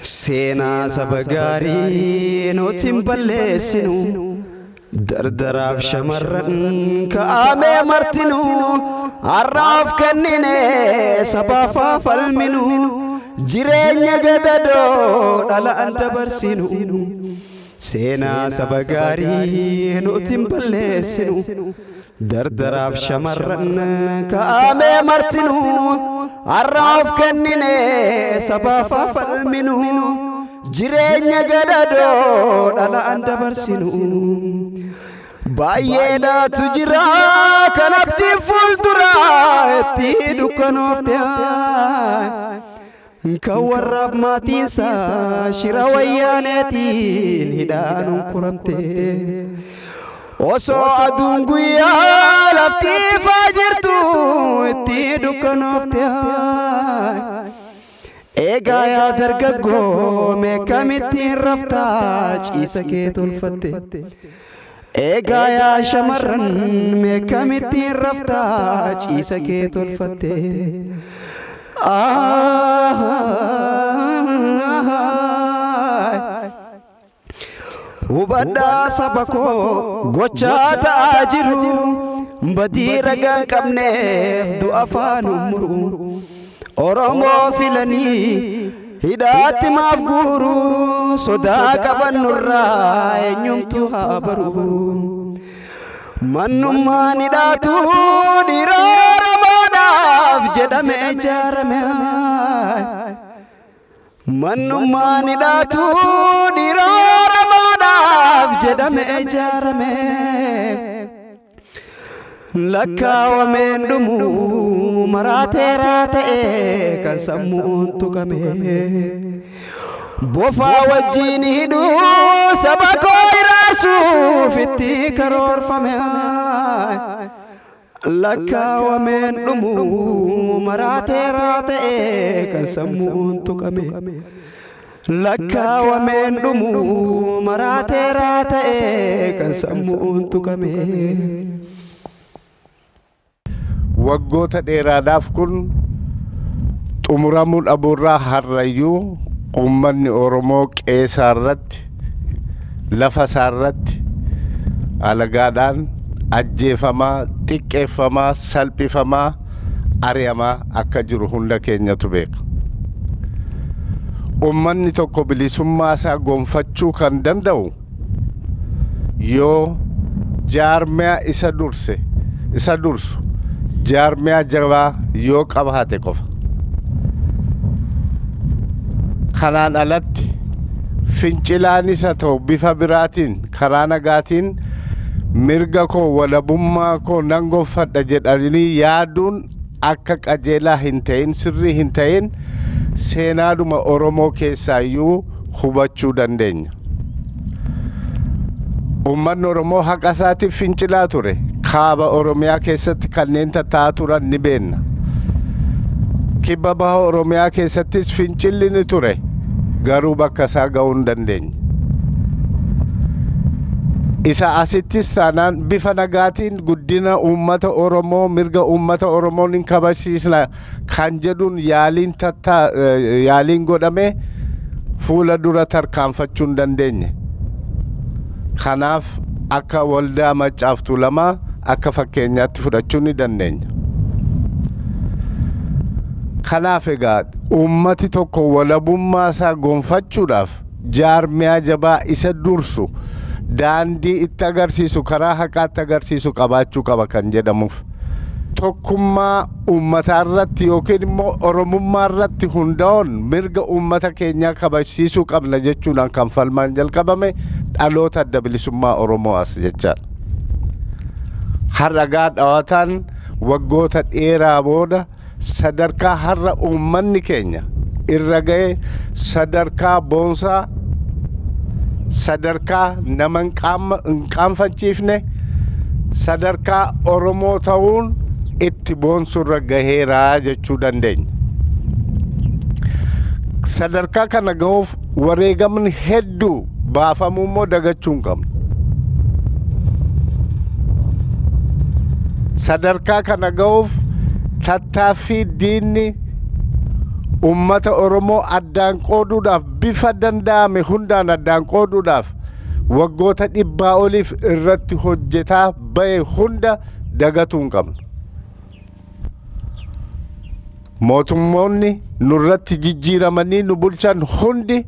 Seenaa saba gaarii nuti hin balleessinu. Dardaraaf shamarran kaa'amee martinu har'aaf kennine sabaaf haa falminu. Jireenya gadadoo dhalaan dabarsinu. Seenaa saba gaarii nuti hin balleessinu. Dardaraaf shamarran kaa'amee martinu har'aaf kennine sabaaf haa falminu. Jireenya gadadoo dhalaan dabarsinu. Baay'eedhaatu jira kan abdiin fuulduraa itti dukkanoofte. Kan warraaf maatiinsaa shira wayyaaneetiin hidhaan unkuramte. Osoo aduun guyyaa lafti ifaa jirtu itti dukkanoofte. Egaa yaa dargaggoo mee kamittiin raftaa ciisa kee tolfatte. Egaa yaa shamarran mee kamittiin raftaa ciisa kee tolfatte. Hubadhaa saba koo gochaa ta'aa jiru badii ragaa hin qabneef du'a afaan muru. Oromoo filanii hidhaatti maaf guuru sodaa qaban nurraa eenyumtu haa baru. Mannummaan hidhaatu dhiira Oromoodhaaf jedhame ijaarame. Mannummaan hidhaatu dhiira Oromoodhaaf jedhame ijaarame. Lakkaawameen dhumu maraateeraa ta'e kan sammuun tuqame. Bofaa wajjin hidhuu saba koo iraarsuuf itti karoorfame. Lakkaawameen dhumu maraateeraa ta'e kan sammuun tuqame. Lakkaawameen dhumu maraateeraa ta'e kan sammuun tuqame. Waggoota dheeraadhaaf kun xumuramuu dhabuurraa har'ayyuu uummanni Oromoo qeesaa irratti lafa isaa irratti alagaadhaan ajjeefamaa, xiqqeeffamaa, salphifamaa, ari'amaa akka jiru hunda keenyatu beeka. Uummanni tokko bilisummaa isaa gonfachuu kan danda'u yoo jaarmiyaa isa durse isa dursu jaarmiyaa jabaa yoo qabaate qofa. Kanaan alatti fincilaanis haa ta'u bifa biraatiin karaa nagaatiin mirga koo walabummaa koo nan gonfadha jedhanii yaaduun akka qajeelaa hin ta'in sirrii hin ta'in seenaadhuma Oromoo keessaayyuu hubachuu dandeenya. Uummanni Oromoo haqa isaatiif fincilaa ture. Kaaba Oromiyaa keessatti kanneen tattaa'aa turan ni beenna. Kibba baha Oromiyaa keessattis fincilli ni ture. Garuu bakka isaa ga'uu hin dandeenye. Isa asittis taanaan bifa nagaatiin guddina uummata Oromoo mirga uummata Oromoo ni kabachiisna kan jedhuun yaaliin tattaa yaaliin godhame fuula dura tarkaanfachuu hin dandeenye. Kanaaf akka waldaa Maccaaf Tuulamaa akka fakkeenyaatti fudhachuu ni dandeenya. Kanaaf egaa uummati tokko walabummaa isaa gonfachuudhaaf jaarmiyaa jabaa isa dursu daandii itti agarsiisu karaa haqaatti agarsiisu qabaachuu qaba kan jedhamuuf. Tokkummaa uummataa irratti yookiin immoo Oromummaa irratti hundaa'uun mirga uummata keenyaa kabajsiisuu qabna jechuudhaan kan falmaan jalqabame dhaloota adda bilisummaa Oromoo as jechaadha. Har'a gaa dhawataan waggoota dheeraa booda sadarkaa har'a uummanni keenya irra ga'e sadarkaa boonsaa sadarkaa nama hin qaanfachiifne sadarkaa Oromoo ta'uun itti boonsurra gaheeraa jechuu dandeenya. Sadarkaa kana ga'uuf wareegamni hedduu baafamuu immoo dagachuu hin qabnu. Sadarkaa kana ga'uuf tattaaffii diinni Ummata Oromoo addaan qooduudhaaf, bifa danda'ame hundaan addaan qooduudhaaf waggoota 100 oliif irratti hojjetaa bahe hunda dagatuu hin qabnu. Mootummoonni nurratti jijjiiramanii nu bulchan hundi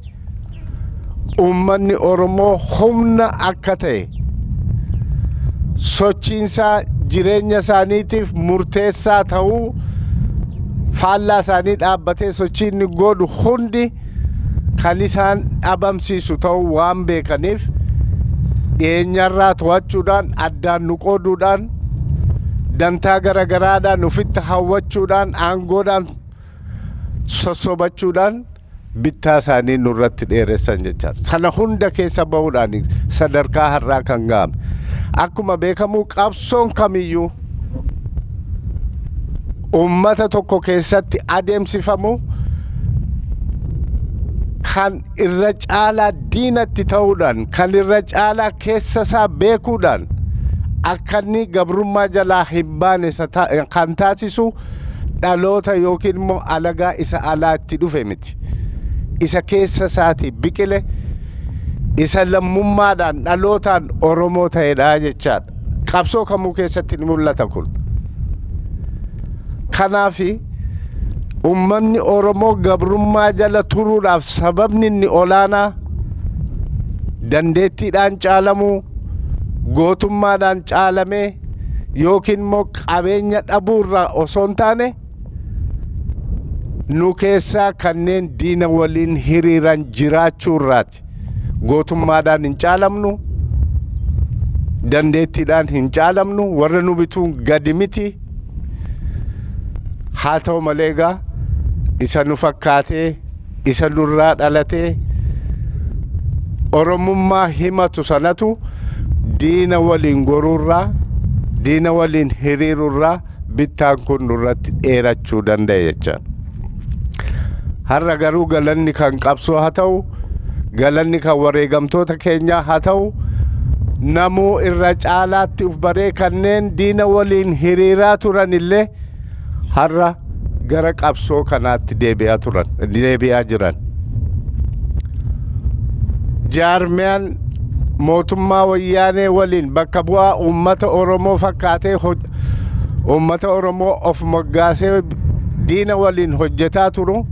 uummanni Oromoo humna akka ta'e, sochiinsaa jireenya isaaniitiif murteessaa ta'uu, faallaa isaanii dhaabbatee sochii inni godhu hundi kan isaan dhabamsiisu ta'uu waan beekaniif, dhiyeenyarraa to'achuudhaan, addaan nu qooduudhaan, dantaa garagaraadhaan ofitti hawwachuudhaan, aangoodhaan sossobachuudhaan bittaa isaanii nurratti dheeressan jechaadha. Sana hunda keessa bahuudhaan sadarkaa har'aa kan ga'ame. Akkuma beekamu, qabsoon kamiyyuu uummata tokko keessatti adeemsifamu kan irra caalaa diinatti ta'uudhaan, kan irra caalaa keessa isaa beekuudhaan akka inni gabrummaa jalaa hin baane kan taasisu dhaloota yookiin immoo alagaa isa alaatti dhufe miti. Isa keessa isaatii biqile, isa lammummaadhaan dhalootaan Oromoo ta'edha jechaadha. Qabsoo kamuu keessatti ni mul'ata kun. Kanaafi uummanni Oromoo gabrummaa jala turuudhaaf sababni inni olaanaa dandeettiidhaan caalamuu, gootummaadhaan caalamee yookiin immoo qabeenya dhabuurraa osoo hin taane, nu keessaa kanneen diina waliin hiriiran jiraachuu irraati. Gootummaadhaan hin caalamnu, dandeettiidhaan hin caalamnu, warra nu bituun gadi miti. Haa ta'u malee egaa isa nu fakkaatee, isa nurraa dhalatee Oromummaa himatu sanatu diina waliin goruurraa, diina waliin hiriiruurraa bittaan kun nurratti dheerachuu danda'e jechaadha. Har'a garuu galanni kan qabsoo haa ta'u, galanni kan wareegamtoota keenyaa haa ta'u, namuu irra caalaatti uf baree kanneen diina waliin hiriiraa turan illee har'a gara qabsoo kanaatti deebi'aa turan, deebi'aa jiran. Jaarmiyaan mootummaa Wayyaanee waliin bakka bu'aa uummata Oromoo fakkaatee uummata Oromoo of moggaasee diina waliin hojjetaa turu,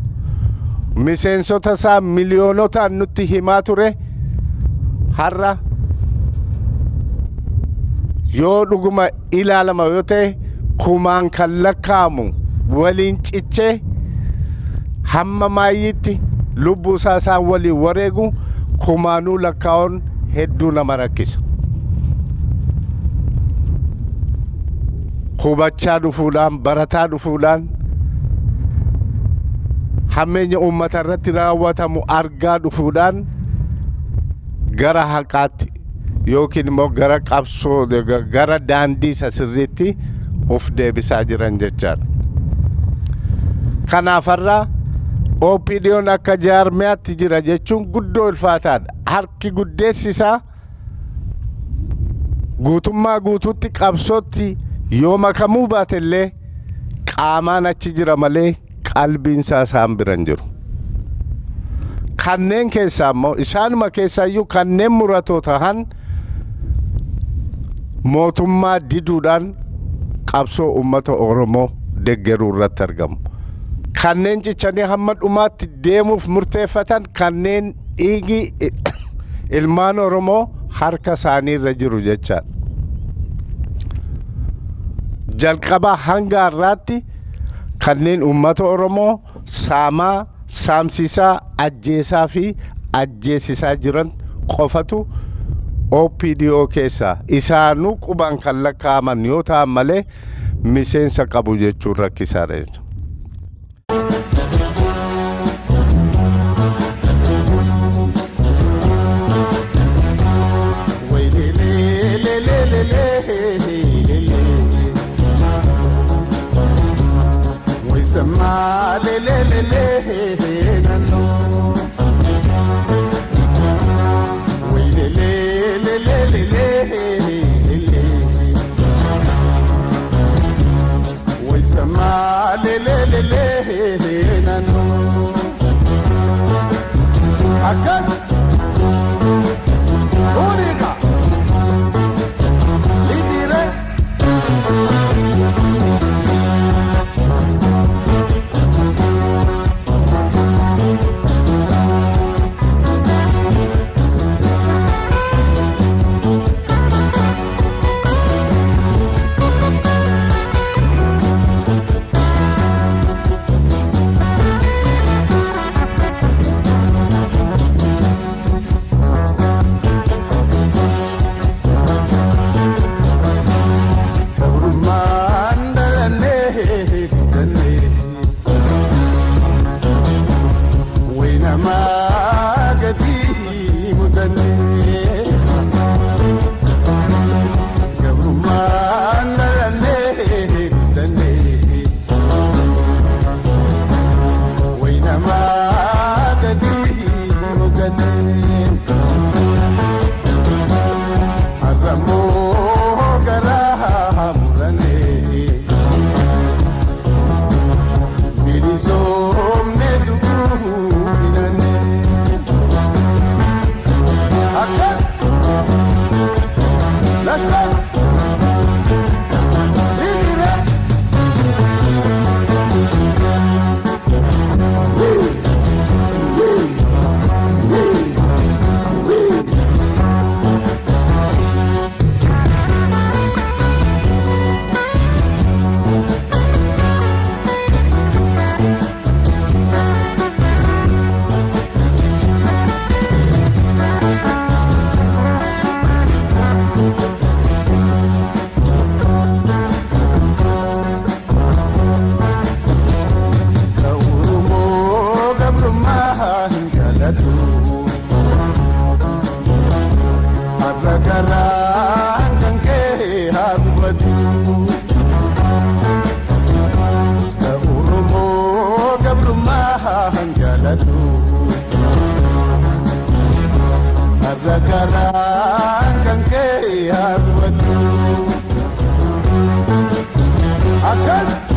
miseensota isaa miliyoonotaan nutti himaa ture, har'a yoo dhuguma ilaalama yoo ta'e kumaan kan lakkaa'amu waliin cichee hamma maayyiitti lubbuu isaa isaan waliin wareegu kumaanuu lakkaa'uun hedduu nama rakkisa. Hubachaa dhufuudhaan, barataa dhufuudhaan, hammeenya uummata irratti raawwatamu argaa dhufuudhaan gara haqaatti yookiin immoo gara qabsoo, gara daandii isa sirriitti of deebisaa jiran jechaadha. Kanaaf har'a OPDOn akka jaarmiyaatti jira jechuun guddoo ulfaataadha. Harki guddeessi isaa guutummaa guutuutti qabsootti yoo makamuu baate illee qaamaan achi jira malee qalbiin isaa isaan bira hin jiru. Kanneen keessaa immoo, isaanuma keessaayyuu kanneen muratoo ta'an mootummaa diduudhaan qabsoo uummata Oromoo deggeruu irratti argamu. Kanneen cichanii hamma dhumaatti deemuuf murteeffatan, kanneen dhiigi ilmaan Oromoo harka isaanii irra jiru jechaadha. Jalqabaa hanga har'aatti kanneen uummata Oromoo saamaa, saamsisaa, ajjeesaa fi ajjeesisaa jiran qofatu OPDO keessaa isaanuu qubaan kan lakkaa'aman yoo ta'an malee miseensa qabu jechuun rakkisaadha jechuudha. Akkas. Uudika. Lidiire. Gabrummaan dhalannee guddannee waynamaa gatii mudannee. Gabrummaan dhalannee guddannee waynamaa gatii mudannee. Har'ammoo garaa murannee bilisoomne du'uu filannee. Akkas. Let's go. Hiriire. Oromoo gabrummaa hin jaalatu. Har'a garaan kan kee haa gubatu. Oromoo gabrummaa hin jaalatu. Har'a garaan kan kee haa gubatu. Akkas.